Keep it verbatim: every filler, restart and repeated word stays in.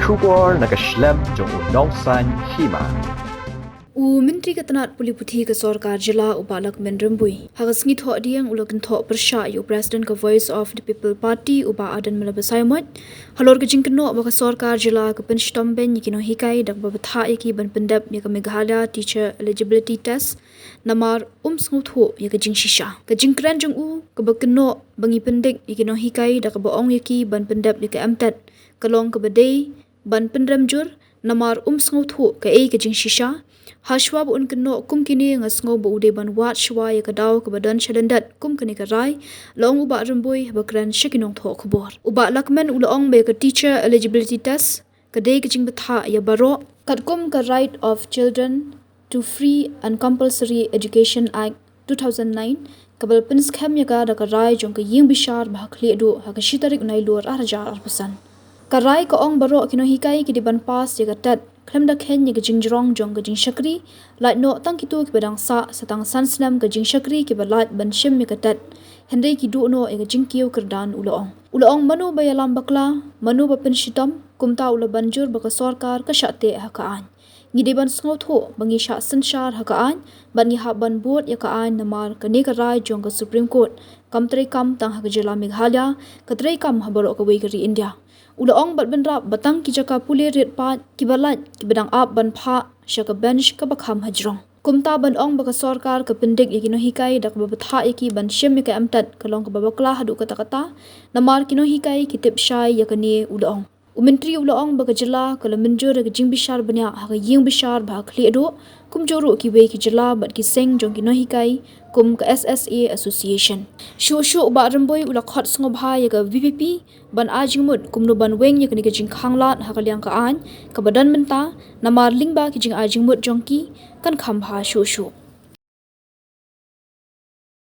Khubor na ka shlem jong u Nongsaiñ Hima. U Myntri ka tnat pule puthi ka sorkar jylla u Bah Lahkmen Rymbui ha ka sngi Thohdieng u la kynthoh pyrshah ïa u President ka Voice of the People Party u Bah Ardent Miller Basaiawmoit halor ka jingkynnoh ba ka sorkar jylla ka pynshitom bein ïa ki nonghikai da kaba bthah ïa ki ban pyndep ïa ka Meghalaya Teacher Eligibility Test namar um sngewthuh ïa ka jingshisha. Ka jingkren jong u kaba kynnoh ba ngi pyndik ïa ki nonghikai da kaba ong ïa ki ban pyndep ïa ka M.Tet ka long kaba dei ban pynrem jur namar um sngewthuh kaei ka jingshisha. Hashwa ba un kynnoh kum kine nga sngew ba u dei ban wad shwa ïa ka daw kaba don sha lyndet kum kane ka rai, la ong u Bah Rymbui haba kren sha ki nongthoh khubor. U Bah Lahkmen u la ong ba ïa ka Teacher Eligibility Test ka dei ka jingbthah ïa baroh katkum ka Right of Children to Free and Compulsory Education Act two thousand nine, kaba la pynskhem ïa ka da ka rai jong ka ïing bishar ba ha khlieh duh ha ka shi tarik Nailur ar hajar arphew san. Ka rai ka ong baroh ki nonghikai ki dei ban pass ïa ka TET khlem da kheiñ ïa ka jingjrong jong ka jingshakri, lait noh tang kito kiba dang sah sa tang san snem ka jingshakri kiba lait ban shim ïa ka TET, hynrei ki duh noh ïa ka jingkiew kyrdan, u la ong. U la ong mano ba ïalam bakla, mano ba pynshitom, kumta u la ban jur ba ka sorkar ka shah teh ha ka aiñ. Ngi dei ban sngewthuh ba ngi shah synshar ha ka aiñ bad ngi hap ban bud ïa ka aiñ namar kane ka rai jong ka Supreme Court kam treikam tang ha ka jylla Meghalaya, ka treikam ha baroh kawei ka ri India. U la ong bad bynrap ba tang ki jaka pule rit paid kiba lait kiba dang ap ban phah sha ka bench kaba kham hajrong. Kumta ban ong ba ka sorkar ka pyndik ïa ki nonghikai da kaba bthah ïa ki ban shim ïa ka M.Tet ka long kaba bakla haduh katta katta namar ki nonghikai ki tip shai ïa kane, u la ong. U Myntri u la ong ba ka jylla ka la mynjur ïa ka jingbishar bniah ha ka ïing bishar ba ha khlieh duh kumjuh ruh kiwei ki jylla bad ki seng jong ki nonghikai kum ka S S A Association. Shuh shuh u Bah Rymbui u la khot sngewbha ïa ka VPP ban ai jingmut kumno ban weng ïa kane ka jingkhanglad ha ka liang ka aiñ kaba don mynta namar lyngba ki jingai jingmut jong ki kan kham bha shuh shuh.